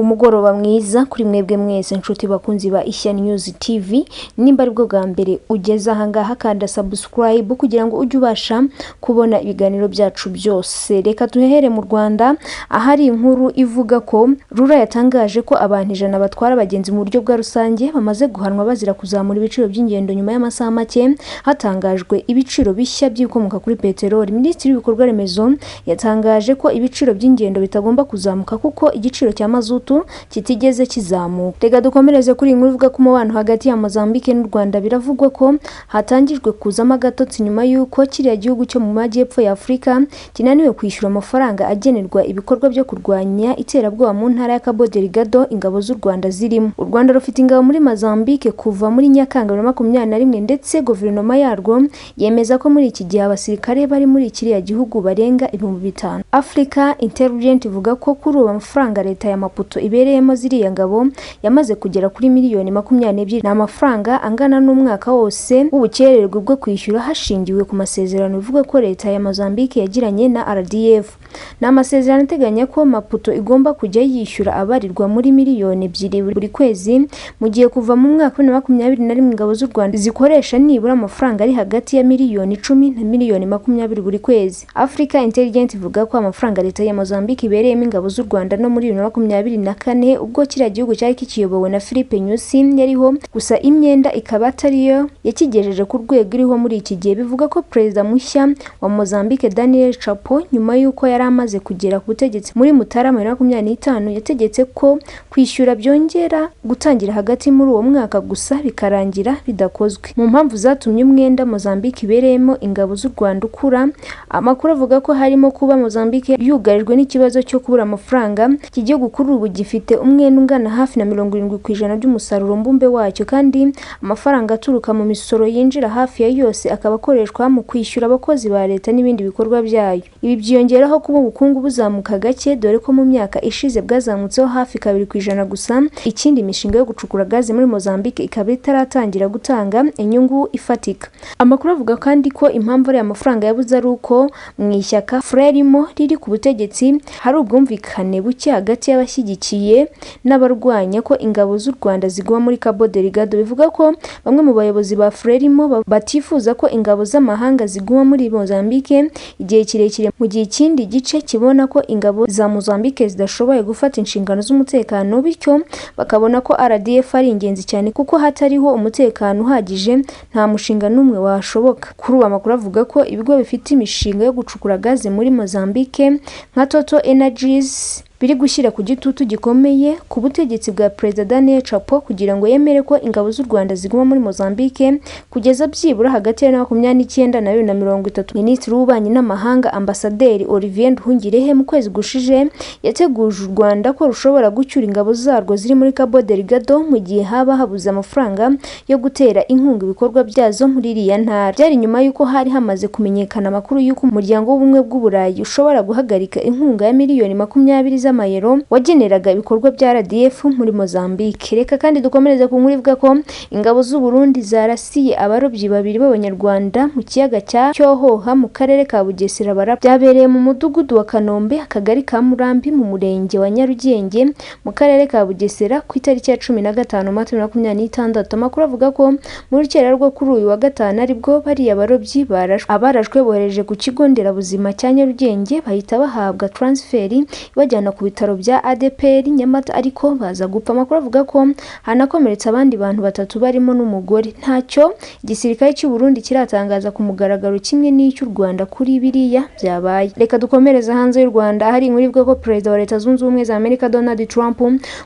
Umugoroba mwiza kuri mwebwe mwese nshuti bakunzi ba Ishya News TV. Nimba aribwo bwa mbere ugeze ahangaha, kanda subscribe kugira ngo ujye ubasha kubona ibiganiro byacu byose. Reka duhere mu Rwanda, ahari inkuru ivuga ko RURA yatangaje ko abantu 100 batwara abagenzi mu buryo bwa rusange bamaze guhanwa bazira kuzamura ibiciro by'ingendo nyuma y'amasaha make hatangajwe ibiciro bishya by'ibikomoka kuri peteroli. Minisitiri w'ibikorwa remezo yatangaje ko ibiciro by'ingendo bitagomba kuzamuka kuko igiciro cya mazutu kitigeze kizamuka. Reka dukomereze kuri iyi nkuru ivuga ko umubano hagati ya Mozambique n'u Rwanda biravugwa ko hatangijwe kuzamo agatotsi nyuma y'uko kiriya gihugu cyo mu majyepfo ya Afurika kinaniwe kwishyura amafaranga agenerwa ibikorwa byo kurwanya iterabwoba mu ntara ya Cabo Delgado ingabo z'u Rwanda zirimo. U Rwanda rufite ingabo muri Mozambique kuva muri Nyakanga 2021, ndetse guverinoma yarwo yemeza ko muri iki gihe abasirikare bari muri kiriya gihugu barenga 5000. Africa Intelligence ivuga ko kuri ubu amafaranga leta ya Maputo ibereyemo ziriya ngabo yamaze kugera kuri miliyoni 22. Ni amafaranga angana n'umwaka wose w'ubukererwe bwo kwishyura hashingiwe ku masezerano bivuga ko leta ya Mozambique yagiranye na RDF. Ni amasezerano ateganya ko Maputo igomba kujya yishyura abarirwa muri miliyoni 2 buri kwezi, mu gihe kuva mu mwaka wa 2021 ingabo z'u Rwanda zikoresha nibura amafaranga ari hagati ya miliyoni 10 na miliyoni 20 buri kwezi. Africa Intelligence ivuga ko amafaranga leta ya Mozambique ibereyemo ingabo z'u Rwanda no muri 2024, ubwo kiriya gihugu cyari kikiyobowe na Filipe Nyusi, yariho gusa imyenda ikaba atariyo yakigejeje ku rwego iriho muri iki gihe. Bivuga ko perezida mushya wa Mozambique, Daniel Chapo, nyuma y'uko yari amaze kugera ku butegetsi muri Mutarama 2025, yategetse ko kwishyura byongera gutangira hagati muri uwo mwaka, gusa bikarangira bidakozwe. Mu mpamvu zatumye umwenda Mozambique ibereyemo ingabo z'u Rwanda ukura, amakuru avuga ko harimo kuba Mozambique yugarijwe n'ikibazo cyo kubura amafaranga. Iki gihugu kuri ubu gifite umwenda ungana hafi na 70% by'umusaruro mbumbe wacyo, kandi amafaranga aturuka mu misoro yinjira hafi ya yose akaba akoreshwa mu kwishyura abakozi ba leta n'ibindi bikorwa byayo. Ibi byiyongeraho kuba ubukungu buzamuka gake, dore ko mu myaka ishize bwazamutseho hafi 2% gusa. Ikindi, imishinga yo gucukura gaze muri Mozambique ikaba itaratangira gutanga inyungu ifatika. Amakuru avuga kandi ko impamvu ariya mafaranga yabuze ari uko mu ishyaka Frelimo riri ku butegetsi hari ubwumvikane buke hagati y'abashyigikiye n'abarwanya ko ingabo z'u Rwanda ziguma muri Cabo Delgado. Bivuga ko bamwe mu bayobozi ba Frelimo batifuza ko ingabo z'amahanga ziguma muri Mozambique igihe kirekire, mu gihe ikindi gice kibona ko ingabo za Mozambique zidashoboye gufata inshingano z'umutekano, bityo bakabona ko RDF ari ingenzi cyane kuko hatariho umutekano uhagije nta mushinga n'umwe washoboka. Kuri ubu amakuru avuga ko ibigo bifite imishinga yo gucukura gaze muri Mozambique nka Total Energies biri gushyira ku gitutu gikomeye ku butegetsi bwa Perezida Daniel Chapo kugira ngo yemere ko ingabo z'u Rwanda ziguma muri Mozambique kugeza byibura hagati ya 2029 na 2030. Minisitiri w'Ububanyi n'Amahanga, Ambasaderi Olivier Nduhungirehe, mu kwezi gushije yateguje u Rwanda ko rushobora gucyura ingabo zarwo ziri muri Cabo Delgado mu gihe haba habuze amafaranga yo gutera inkunga ibikorwa byazo muri iriya ntara. Byari nyuma y'uko hari hamaze kumenyekana amakuru y'uko Umuryango w'Ubumwe bw'Uburayi ushobora guhagarika inkunga ya miliyoni 20 z'amayero wageneraga ibikorwa bya RDF muri Mozambique. Reka kandi dukomereze ku nkuru ivuga ko ingabo z'u Burundi zarasiye abarobyi babiri b'Abanyarwanda mu kiyaga cya Cyohoha mu karere ka Bugesera. Byabereye mu mudugudu wa Kanombe, akagari ka Murambi, mu murenge wa Nyarugenge, mu karere ka Bugesera, ku itariki ya 15 Mata 2026. Amakuru avuga ko mu rukerera rwo kuri uyu wa gatanu aribwo bariya barobyi barashwe. Abarashwe bohereje ku kigo nderabuzima cya Nyarugenge, bahita bahabwa transferi ibajyana ku bitaro bya ADEPR Nyamata, ariko baza gupfa. Amakuru avuga ko hanakomeretse abandi bantu batatu barimo n'umugore. Ntacyo igisirikare cy'u Burundi kiratangaza ku mugaragaro kimwe n'icy'u Rwanda kuri biriya byabaye. Reka dukomereze hanze y'u Rwanda, hari inkuru ivuga ko Perezida wa Leta Zunze Ubumwe za Amerika, Donald Trump,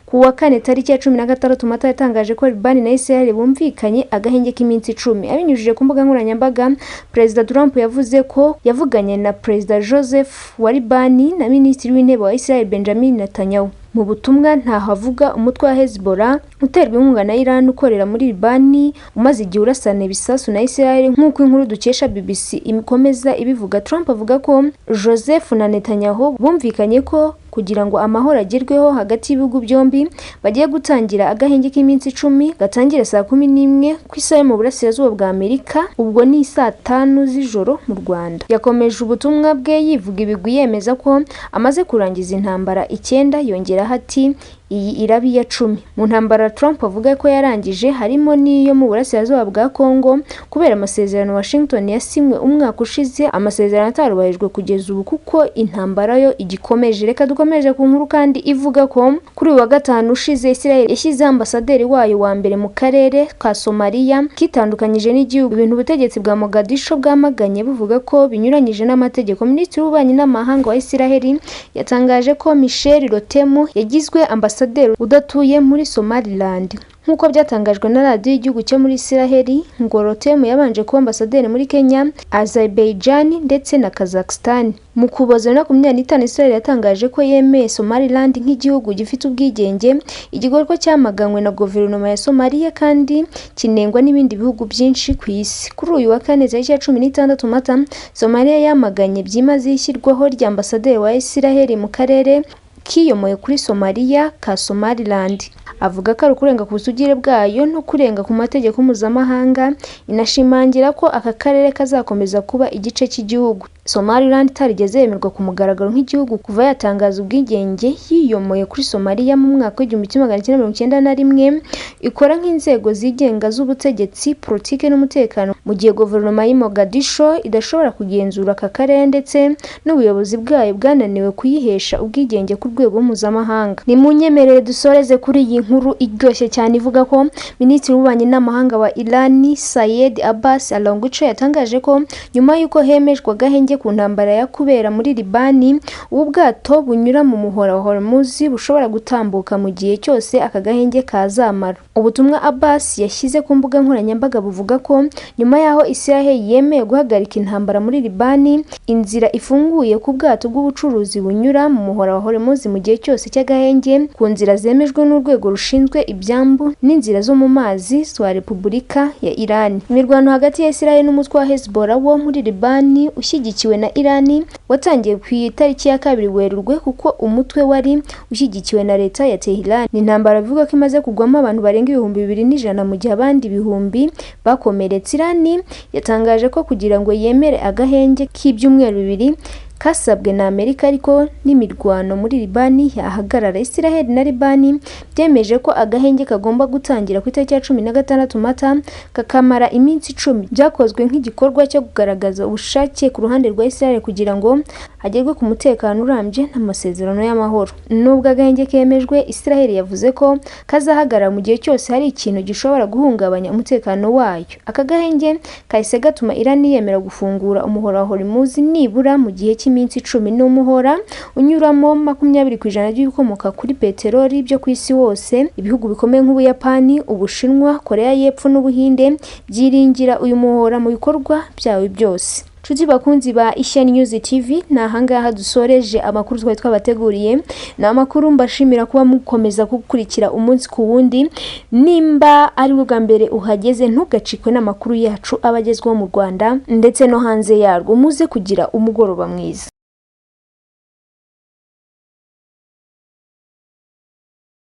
ku wa kane tariki ya 16 Mata yatangaje ko Libani na Israel bumvikanye agahenge k'iminsi 10. Abinyujije ku mbuga nkoranyambaga, Perezida Trump yavuze ko yavuganye na Perezida Joseph wa Libani na Minisitiri w'Intebe wa Israel, Benjamin Netanyahu. Mu butumwa ntaho avuga umutwe wa Hezbollah uterwa inkunga na Iran ukorera muri Libani, umaze igihe urasana ibisasu na Israel, nk'uko inkuru dukesha BBC ikomeza ibivuga. Trump avuga ko Joseph na Netanyahu bumvikanye ko kugira ngo amahoro agerweho hagati y'ibihugu byombi bagiye gutangira agahenge k'iminsi 10 gatangira saa 11 ku isaha yo mu burasirazuba bwa Amerika, ubwo ni saa 5 z'ijoro mu Rwanda. Yakomeje ubutumwa bwe yivuga ibigwi, yemeza ko amaze kurangiza intambara icyenda. Yongeraho ati: Iyi iraba iya 10. Mu ntambara Trump avuga ko yarangije harimo n'iyo mu burasirazuba bwa Congo, kubera amasezerano Washington yasinywe umwaka ushize, amasezerano atarubahirijwe kugeza ubu kuko intambara yo igikomeje. Reka dukomeje ku nkuru kandi ivuga ko kuri uyu wa gatanu ushize Israel yashyizeho ambasaderi wayo wa mbere mu karere ka Somalia kitandukanyije n'igihugu, ibintu ubutegetsi bwa Mogadisho bwamaganye buvuga ko binyuranyije n'amategeko. Minisitiri w'Ububanyi n'Amahanga wa Israel yatangaje ko Michel Rotemu yagizwe ambasaderi udatuye muri Somaliland. Nk'uko byatangajwe na radiyo y'igihugu cyo muri Israel, ngo Rotemu yabanje kuba ambasaderi muri Kenya, Azerbaijan ndetse na Kazakhstan. Mu Kuboza 2025, Israel yatangaje ko yemeye Somaliland nk'igihugu gifite ubwigenge, igikorwa cyamaganywe na guverinoma ya Somalia kandi kinengwa n'ibindi bihugu byinshi ku isi. Kuri uyu wa kane tariki ya 16 Mata, Somalia yamaganye byimazeyo ishyirwaho rya ambasaderi wa Israel mu karere kiyomoye kuri Somalia ka Somaliland, avuga ko ari ukurenga ku busugire bwayo no kurenga ku mategeko mpuzamahanga, inashimangira ko aka karere kazakomeza kuba igice cy'igihugu. Somaliland itarigeze yemerwa ku mugaragaro nk'igihugu kuva yatangaza ubwigenge yiyomoye kuri Somalia mu mwaka w'1991, ikora nk'inzego zigenga z'ubutegetsi, politiki n'umutekano, mu gihe guverinoma y'i Mogadisho idashobora kugenzura aka karere ndetse n'ubuyobozi bwayo bwananiwe kuyihesha ubwigenge ku rwego mpuzamahanga. Ni mu nyemerere dusoreze kuri iyi nkuru iryoshye cyane ivuga ko Minisitiri w'Ububanyi n'Amahanga wa Iran Sayed Abbas Araghchi yatangaje ko nyuma y'uko hemejwe agahenge ku ntambara ya kubera muri Libani, ubu bwato bunyura mu muhora wa Hormuz bushobora gutambuka mu gihe cyose aka gahenge kazamara. Ubutumwa Abbas yashyize ku mbuga nkoranyambaga buvuga ko nyuma y'aho Israel yemeye guhagarika intambara muri Libani, inzira ifunguye ku bwato bw'ubucuruzi bunyura mu muhora wa Hormuz mu gihe cyose cy'agahenge, ku nzira zemejwe n'urwego rushinzwe ibyambu n'inzira zo mu mazi za Repubulika ya Iran. Imirwano hagati ya Israel n'umutwe wa Hezbollah wo muri Libani ushyigikiwe na Iran watangiye ku itariki ya 2 Werurwe, kuko umutwe wari ushyigikiwe na leta ya Tehran. Ni intambara bivuga ko imaze kugwamo abantu barenga 2100 mu gihe abandi ibihumbi bakomeretse. Iran yatangaje ko kugira ngo yemere agahenge k'ibyumweru 2 kasabwe na Amerika, ariko n'imirwano muri Libani yahagarara. Israel na Libani byemeje ko agahenge kagomba gutangira ku itariki ya 16 Mata kakamara iminsi 10. Byakozwe nk'igikorwa cyo kugaragaza ubushake ku ruhande rwa Israel kugira ngo hagerwe ku mutekano urambye n'amasezerano y'amahoro. Nubwo agahenge kemejwe, Israel yavuze ko kazahagarara mu gihe cyose hari ikintu gishobora guhungabanya umutekano wayo. Aka gahenge kahise gatuma Iran yemera gufungura umuhora wa Hormuz nibura mu gihe cy'iminsi 10. Ni umuhora unyuramo 20% by'ibikomoka kuri peteroli byo ku isi hose. Ibihugu bikomeye nk'Ubuyapani, Ubushinwa, Korea y'Epfo n'Ubuhinde byiringira uyu muhora mu bikorwa byawe byose. Nshuti bakunzi ba Ishya News TV, ni ahangaha dusoreje amakuru twari twabateguriye. Ni amakuru mbashimira kuba mukomeza gukurikira umunsi ku wundi. Nimba ari bwo bwa mbere uhageze, ntugacikwe n'amakuru yacu aba agezweho mu Rwanda ndetse no hanze yarwo. Muze kugira umugoroba mwiza.